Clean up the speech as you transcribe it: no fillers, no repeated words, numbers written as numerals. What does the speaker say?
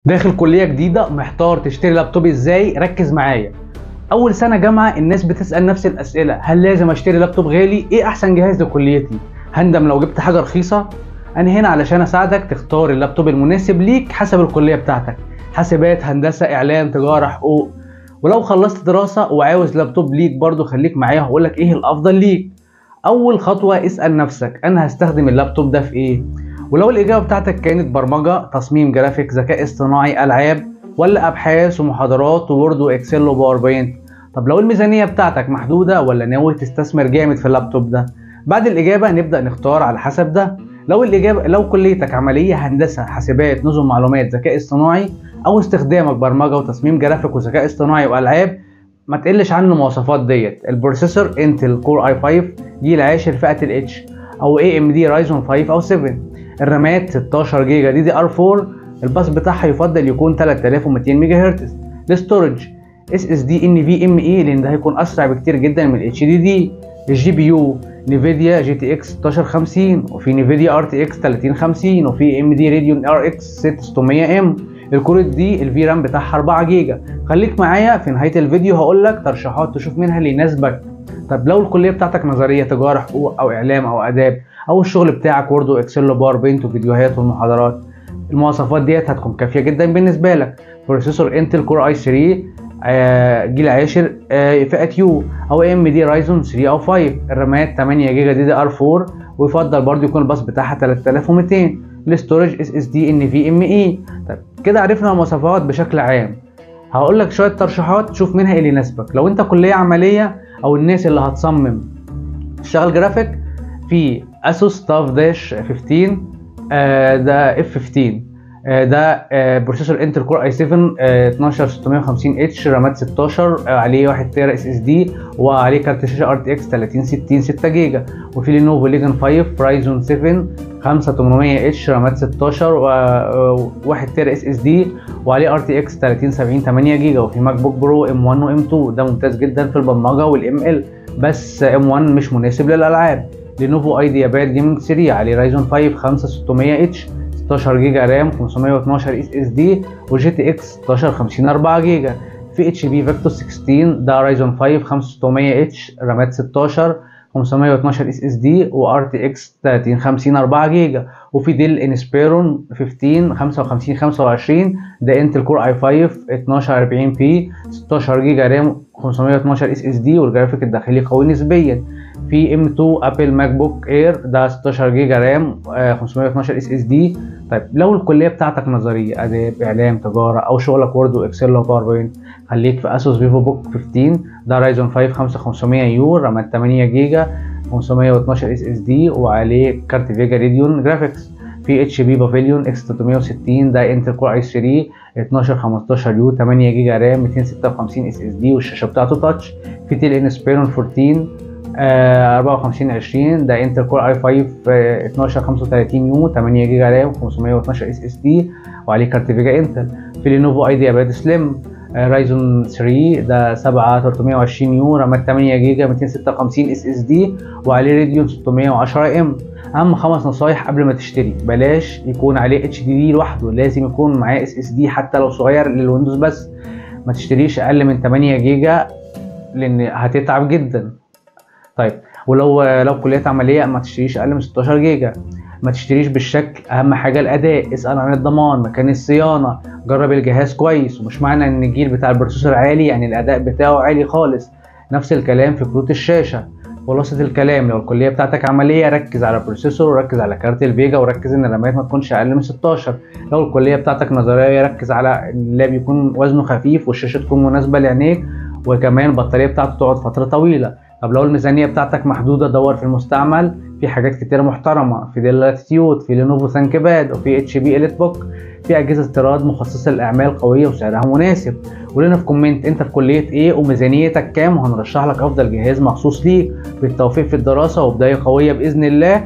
داخل كلية جديدة محتار تشتري لابتوب ازاي؟ ركز معايا. اول سنة جامعة الناس بتسأل نفس الاسئلة: هل لازم اشتري لابتوب غالي؟ ايه احسن جهاز لكليتي؟ هندم لو جبت حاجة رخيصة؟ انا هنا علشان اساعدك تختار اللابتوب المناسب ليك حسب الكلية بتاعتك: حاسبات، هندسة، اعلام، تجارة، حقوق. ولو خلصت دراسة وعاوز لابتوب ليك برضو خليك معايا وهقولك ايه الافضل ليك. اول خطوة اسأل نفسك: انا هستخدم اللابتوب ده في ايه؟ ولو الإجابة بتاعتك كانت برمجة، تصميم جرافيك، ذكاء اصطناعي، ألعاب، ولا أبحاث ومحاضرات و Word و Excel و PowerPoint. طب لو الميزانية بتاعتك محدودة ولا ناوي تستثمر جامد في اللابتوب ده؟ بعد الإجابة نبدأ نختار على حسب ده. لو الإجابة لو كليتك عملية، هندسة، حاسبات، نظم معلومات، ذكاء اصطناعي، أو استخدامك برمجة وتصميم جرافيك وذكاء اصطناعي وألعاب، ما تقلش عن المواصفات ديت: ال processor Intel Core i5 جيل 10 فئة ال H أو AMD Ryzen 5 أو 7، الرامات 16 جيجا DDR 4، الباس بتاعها يفضل يكون 3200 ميجا هرتز، الاستورج اس اس دي ان في ام اي لان ده هيكون اسرع بكتير جدا من ال HDD، ال GPU Nvidia GTX 1650 وفي Nvidia RTX 3050 وفي AMD Radeon RX 6600 M، الكروت دي ال VRAM بتاعها 4 جيجا. خليك معايا في نهاية الفيديو هقول لك ترشيحات تشوف منها اللي يناسبك. طب لو الكلية بتاعتك نظرية، تجارة، حقوق، او اعلام، او اداب، او الشغل بتاعك Word و Excel و PowerPoint وفيديوهات والمحاضرات، المواصفات ديت هتكون كافيه جدا بالنسبة لك. processor Intel Core i3 جيل 10 فئة U او AMD Ryzen 3 او 5، الرامات 8 جيجا DDR 4 ويفضل برضو يكون الباص بتاعها 3200، الاستورج اس اس دي ان في ام اي. طيب كده عرفنا المواصفات بشكل عام. هقول لك شوية ترشيحات تشوف منها اللي يناسبك. لو انت كليه عملية او الناس اللي هتصمم تشتغل جرافيك، في Asus TUF Dash 15، ده F 15، ده processor Intel Core i7 12650 H، رامات 16، عليه 1 تيرا SSD وعليه كارت شاشة RTX 3060 6 جيجا. وفي Lenovo Legion 5 Ryzen 7 5800 H، رامات 16 و1 تيرا SSD وعليه RTX 3070 8 جيجا. وفي MacBook Pro M1 و M2، ده ممتاز جدا في البرمجة وال ML، بس M1 مش مناسب للالعاب. Lenovo IdeaPad Gaming 3 عليه Ryzen 5 5600 H، 16 جيجا RAM، 512 SSD و GTX 1650 4 جيجا. في HP Victus 16، ده Ryzen 5 5600 H، رامات 16، 512 SSD و RTX 3050 4 جيجا. وفي Dell Inspiron 15 55 25، ده Intel Core i5 1240 P، 16 جيجا RAM، 512 SSD والجرافيك الداخلي قوي نسبيا. في M2 Apple MacBook Air، ده 16 جيجا RAM، 512 SSD. طيب لو الكلية بتاعتك نظريه، اداب، اعلام، تجاره، او شغلك Word و Excel و PowerPoint، خليك في Asus VivoBook 15، ده Ryzen 5 5500 U، رامات 8 جيجا، 512 SSD وعليه كارت VGA Radeon Graphics. في HP Pavilion x 360، ده Intel Core i3 1215 U، 8 جيجا RAM، 256 SSD والشاشه بتاعته touch. في Dell Inspiron 14 5420، ده Intel Core i5 1235 U، 8 جيجا RAM، 512 SSD وعليه كارت VGA Intel. في Lenovo IdeaPad Slim Ryzen 3، ده 7320 U، رامات 8 جيجا، 256 SSD وعليه Radeon 610 M. اهم 5 نصايح قبل ما تشتري: بلاش يكون عليه HDD لوحده، لازم يكون معاه SSD حتى لو صغير لل Windows بس. ما تشتريش اقل من 8 جيجا لان هتتعب جدا. طيب ولو كليات عملية ما تشتريش اقل من 16 جيجا. ما تشتريش بالشكل، اهم حاجة الاداء، اسال عن الضمان، مكان الصيانة، جرب الجهاز كويس. ومش معنى ان الجيل بتاع ال processor عالي يعني الاداء بتاعه عالي خالص. نفس الكلام في كروت الشاشة. خلاصه الكلام، لو الكلية بتاعتك عملية ركز على ال processor وركز على كارت ال VGA وركز ان الرامات ما تكونش اقل من 16. لو الكلية بتاعتك نظرية ركز على اللاب يكون وزنه خفيف والشاشه تكون مناسبة لعينيك وكمان البطارية بتاعته تقعد فترة طويلة. طب لو الميزانية بتاعتك محدودة دور في المستعمل، في حاجات كتيرة محترمه، في Dell Latitude، في Lenovo ThinkPad، وفي HP EliteBook، في اجهزة استيراد مخصصة للاعمال قوية وسعرها مناسب. قولنا في comment انت في كليه ايه وميزانيتك كام، وهنرشح لك افضل جهاز مخصوص ليك. بالتوفيق في الدراسة وبداية قوية باذن الله.